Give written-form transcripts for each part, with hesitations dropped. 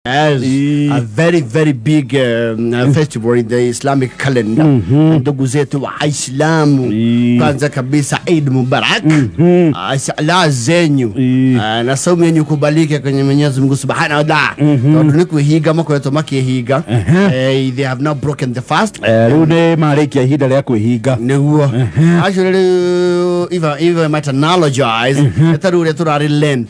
As a very very big festival in the Islamic calendar. Ndugu zetu Waislamu, kwanza kabisa Eid Mubarak. Sala zenyu na saumu yenyu kubalike kwenye Mwenyezi Mungu Subhanahu wa Ta'ala, tondu nĩ kwĩhinga makoretwo makĩhinga. They have now broken the fast. Rĩu nĩ marĩkia ihinda rĩa kwĩhinga. Nĩguo actually rĩu if I might analogize, ta rĩu ũrĩa tũrarĩ Lent,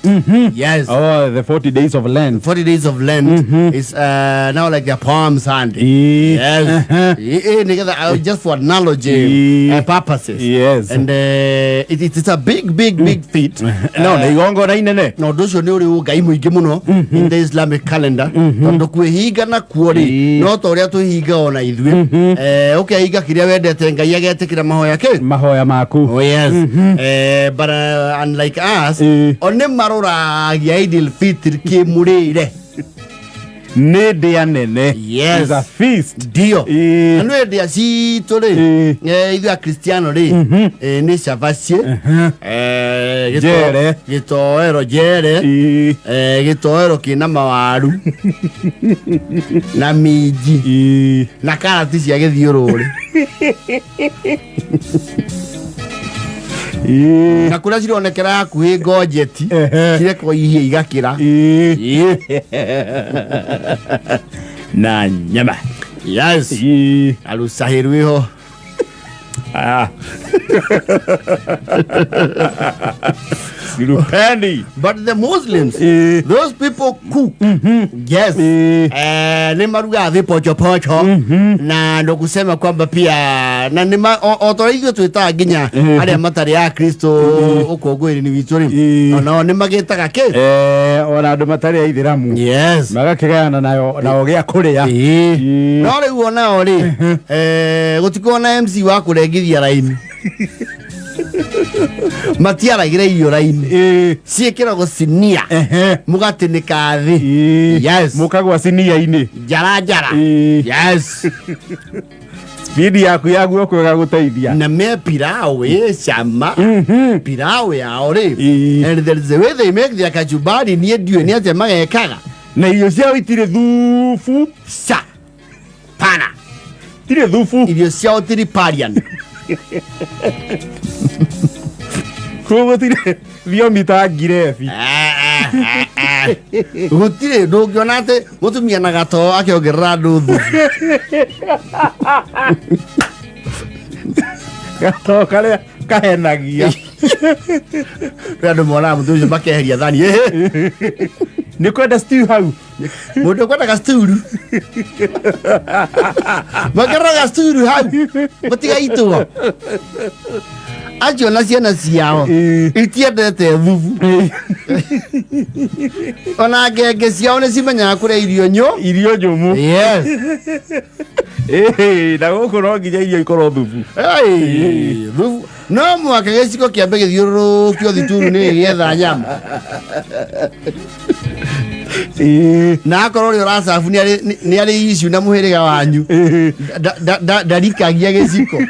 yes. Oh, the 40 days of Lent. 40 days of Lent is now like the Palm Sunday. Yes. Nĩgetha, just for analogy purposes. And it's a big, big, big feat. No nĩ igongona inene. Na ũndũ ũcio nĩ ũrĩ ũngai mũingĩ mũno in the Islamic calendar, tondũ kwĩhinga nakuo rĩ, no ta ũrĩa twĩhinga ona ithuĩ. Ũkehinga kĩrĩa wendete, Ngai agetĩkĩra mahoya kĩ mahoya maku. Oh yes. But unlike us, o nĩ maroragia Idil Fitr kĩmũrĩre. Nĩ ndĩa nene. Yes. It's a feast. Ndio. Na nĩ ndĩa citũ rĩ, ithuĩ akristiano rĩ, nĩ cabaci, Njere. Gĩtoero, njere. Gĩtoero kĩna mawaru na minji na karati cia gĩthiũrũrĩ. Na kũrĩa cironekera hakuhĩ ngojeti cirekwo ihie igakĩra. Na nyama. Yes. Na rũcahĩ rwĩho. Ah. Sirupendi. But the Muslims, those people cook, yes. Nĩ marugaga vipochopocho na ndo kusema kwamba pia na nĩ o ta ũrĩa ithuĩ twĩtaga nginya arĩa matarĩ a Kristo ũkũngũĩri-inĩ witũ rĩ, onao nĩ magĩtaga kĩ. Ona andũ matarĩ aithĩramu magakĩgayana nayo nao gĩa kũrĩa. No rĩu onao rĩ, gũtikorwo na MC wa kũrengithia raini, matiaragĩra irio raini, ciĩkĩragwo sinia, mũgatĩnĩka thĩ. Yes. Mũkagwa cinia-inĩ. Njara njara. Yes. Spidi yaku ya guoko ĩgagũteithia. Na me pilau ĩ cama, pilau yao rĩ, and there is a way they make their kachumbari, niĩ ndiũĩ nĩ atĩa magekaga. Na irio ciao itirĩ thubu. Ca pana. Itirĩ thubu. Irio ciao tiriparian. Koguo gũtirĩ thiomi ta ngirebi. Gũtirĩ, ndũngĩona atĩ mũtumia na gatoo akĩongerera andũ thubu. Gatoo karĩa kahenagia. Rĩrĩa andũ monaga mũtumia ũcio makeheria thani. Ĩhĩ. Nĩ kwenda stew hau. Mũndũ ũkwenda gacturu makerera gacturu hau, mũtigaitwo acio na ciana ciao itiendete thubu. Ona ngenge ciao nĩ cimenyaga kũrĩa irio nyũ irio nyũmũ. Yes. Ĩĩ, na gũkũ no nginya irio ikorwo thubu. Hey, thubu no mwaka gĩciko kĩambe gĩthiũrũrũkio thituru nĩ gĩetha nyama. Na akorwo ũrĩa ũracabu nĩ arĩ issue na mũhĩrĩga wanyu, ndarikagia gĩciko,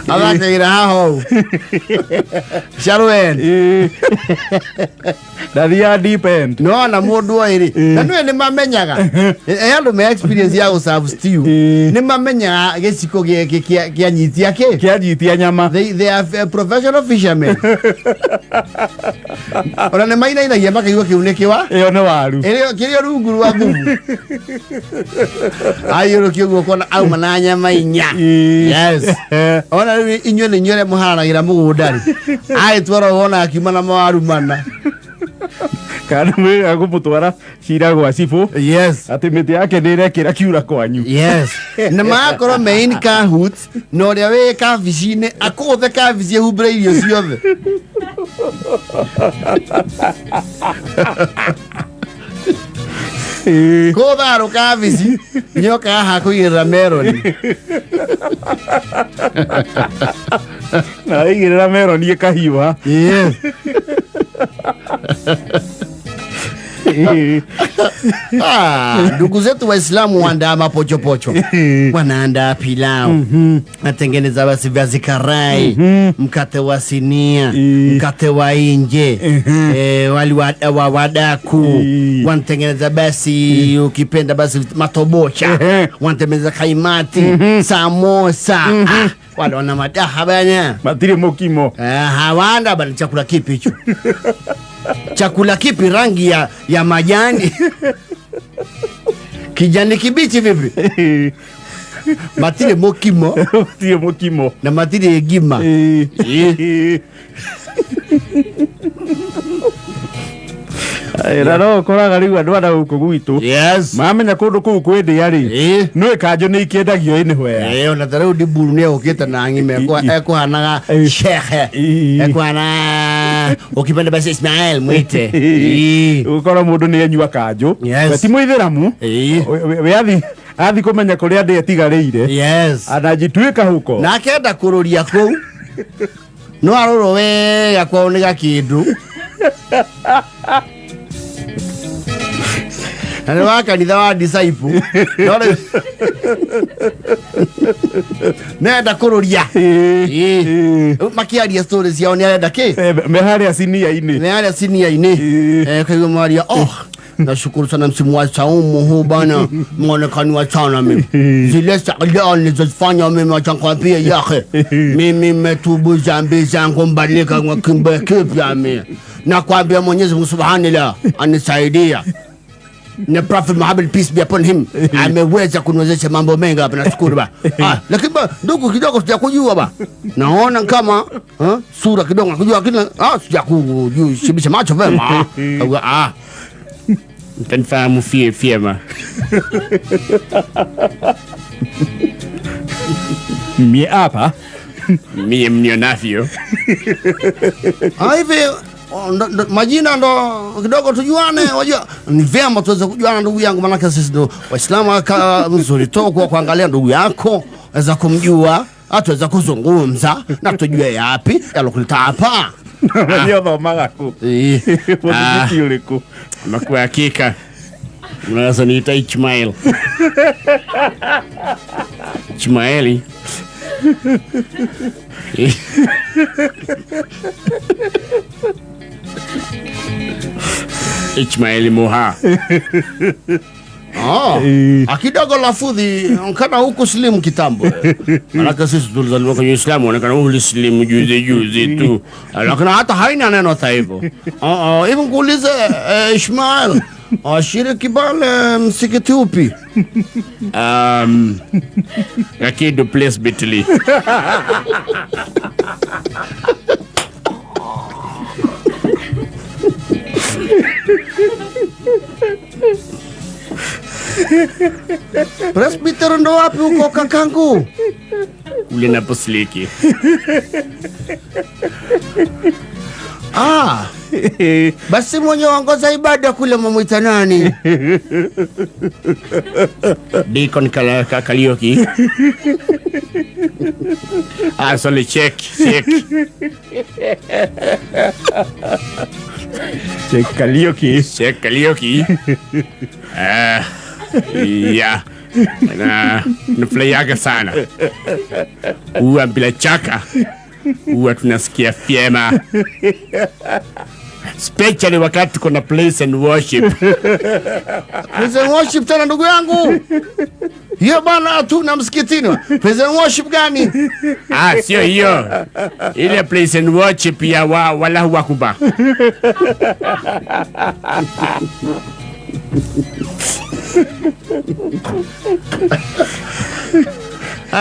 athakagĩra haha ũũ shallow end. Ndathiaga deep end. No na mũndũ oĩ rĩ, na nĩwe nĩ mamenyaga, andũ me experience ya gũserve stew, nĩ mamenyaga gĩciko kĩanyitia kĩ kĩanyitia nyama. They are professional fishermen. Ona nĩ mainainagia makaigua kĩu nĩ kĩwa. Ĩyo nĩ waru. Kĩrĩa rungu rwa thubu aiyũrũkia ũguo ũkona auma na nyama inya. Yes. Ona rĩu inyuĩ nĩ inyuĩ arĩa mũharanagĩra mũgũnda rĩ, agĩtwara wona akiuma na mawaru mana. Kana mwĩga kũmũtwara cira gwa cibũ atĩ mĩtĩ yake nĩ ĩrekĩra kiura kwanyu. Yes, na magakorwo me in cahoots na ũrĩa wĩ kabici-inĩ akũgũthe kabici ĩhumbĩre irio ciothe. Kũtharũ kabici nyoka haha kũigĩrĩra meroni. Na waigĩrĩra meroni ĩkahiũha. Yes. Ah, ndugu zetu Waislamu waandaa mapochopocho, wanaandaa pilau, natengeneza basi viazi karai, mkate wa sinia, mkate wa inje, wali wa wadaku, wanatengeneza basi ukipenda basi matobocha, wanatengeneza kaimati, samosa. Ah, wale wana madaha bana. Matirĩ mũkimo. Hawana bana. Chakula kipi hicho? Chakula kipi? Rangi ya majani kijani kibichi vipi? Matire mokimo. Matirĩ mũkimo. Na matire egima. Na no ũkoraga rĩu andũ ana gũkũ gwitũ mamenya kũndũ kũu kwĩ ndĩa rĩ, nĩ kanjũ nĩ ikĩendagio anywhere. Ona ta rĩu ndiburu nĩ egũkĩte na ng'ime ekuhanaga shehe, ekuhana ukipenda basi Ismail mwite. Ũgũkora mũndũ nĩ enyua kanjũ. We ti mũithĩramu. We athi kũmenya kũrĩa ndĩa ĩtigarĩire. Anajituĩka huko. Na akenda kũrũria kũu no arorwo wega kwao nĩ gakĩndũ. Na nĩ wa kanitha wa disciple. No rĩu nenda kũrũria. Makĩaria story ciao nĩ arenda kĩ? Me harĩa sinia-inĩ. Me harĩa sinia-inĩ. Kaigua mwaria, oh, nashukuru sana msimu wa saumu huu bana, mwonekaniwa sana mimi. Zile sala nilizozifanya mimi, acha nikwambie yake. Mimi nimetubu dhambi zangu, mbadilika kwa kimbe kipya mimi. Nakwambia Mwenyezi Mungu Subhanallah anisaidia. Na Prophet Muhammad peace be upon him ameweza kuniwezesha mambo mengi hapa, nashukuru ba. Lakini ba, ndugu kidogo sijakujua ba. Naona kama sura kidogo nakujua, lakini sijakujua shibisha macho vema. Mtanifahamu vyema. Mie hapa. Mie mnionavyo. Hivi majina ndo kidogo tujuane, wajua ni vyema tuweze kujuana ndugu yangu, maana sisi ndo Waislamu mzuri tu kwa kuangalia ndugu yako, waweza kumjua, hata kuzungumza na tujue yapi yalokuleta hapa. Ndio thomaga ku. Mũthikiti ũrĩkũ? Kwa hakika unaweza niita Ismail. Ismaili. Ismaili Moha. Akidogo lafudhi kana huku slimu kitambo. Maana sisi tulizaliwa kwenye Uislamu, onekana huku slimu juzi juzi tu. Lakini hata haina neno hata hivyo. Hivi nikuulize, Ismail, ashiriki pale msikiti upi? Akido place Bitli. Presbyter ndo wapi huko kakangu? Ule naposliki. Basi mwenye ongoza ibada kule mwamuita nani? Deacon Kalioki. Sorry, check. Check Kalioki. Check Kalioki. Ya. Na nafurahiaga sana. Huwa bila chaka huwa tunasikia vyema. Especially wakati kuna place and worship. Praise and worship tena ndugu yangu. Hiyo bana tu na msikitini. Praise and worship gani? Sio hiyo. Ile praise and worship ya Wallahu Akbar.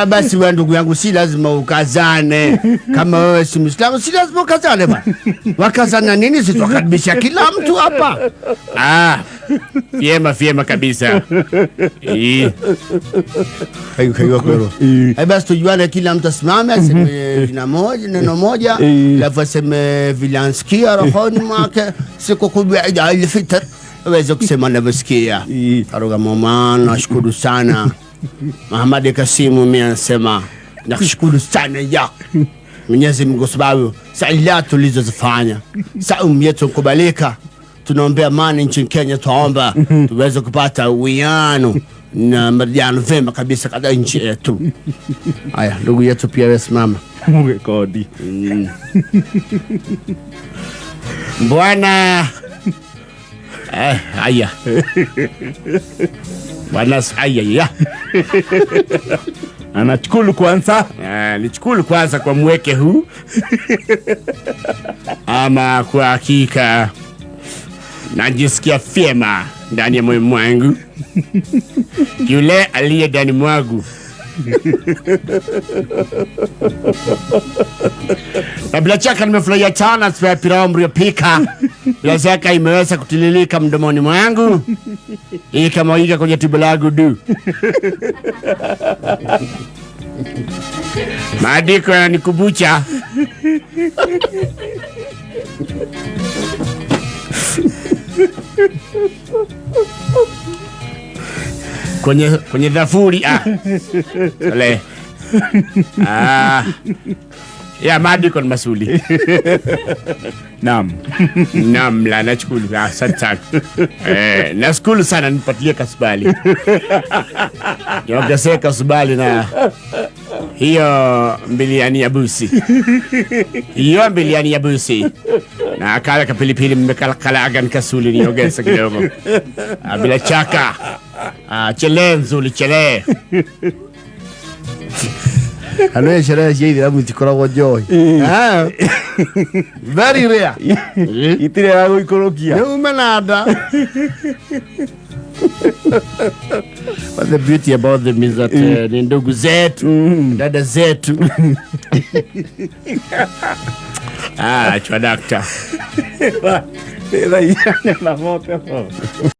Basi wewe ndugu yangu si lazima ukazane. Kama wewe si Muislamu si lazima ukazane bana. Wakazana nini? Sisi tukaribisha kila mtu hapa. Vyema vyema kabisa. Hayo. Basi tujuane, kila mtu asimame aseme jina moja, neno moja, alafu aseme vile ansikia rohoni mwake siku kubwa ya Eid al-Fitr. Waweza kusema navyosikia. Karuga mama, nashukuru sana. Muhammad Kasimu mimi anasema nakushukuru sana ya Mwenyezi Mungu sababu sala tulizozifanya, saumu yetu kubalika, Tunaombea amani nchini Kenya, twaomba tuweze kupata uwiano na maridhiano vema kabisa katika nchi yetu. Haya, ndugu yetu pia wewe simama. Mũgĩkondi. Bwana haya bwana, haya ya Anachukulu kwanza. Nichukulu kwanza kwa mweke huu ama kwa hakika najisikia vyema ndani ya moyo mwangu, yule aliye ndani mwangu na bila shaka nimefurahia sana sifa ya pilau mliopika. Bila shaka imeweza kutililika mdomoni mwangu ikamwagika kwenye tumbo langu du. Maandiko yananikumbusha kwenye dhafuri le ya maandiko ni masuli. Naam. Naam, la nashukuru, asante sana. Nashukuru sana, nipatie kasubali, niongezee kasubali na hiyo mbiliani ya busi, hiyo mbiliani ya busi na kale kapilipili mmekalakalaga nikasuli niongeze kidogo. Bila shaka chelee nzuri chelee. Hano sherehe cia ithiramu itikoragwo njohi. Very rare. Itirĩ ya gũikũrũkia. Nĩ ume na nda. But the beauty about them is that ni ndugu zetu, dada zetu. Chwa dakta. Thaa inyanya na mote.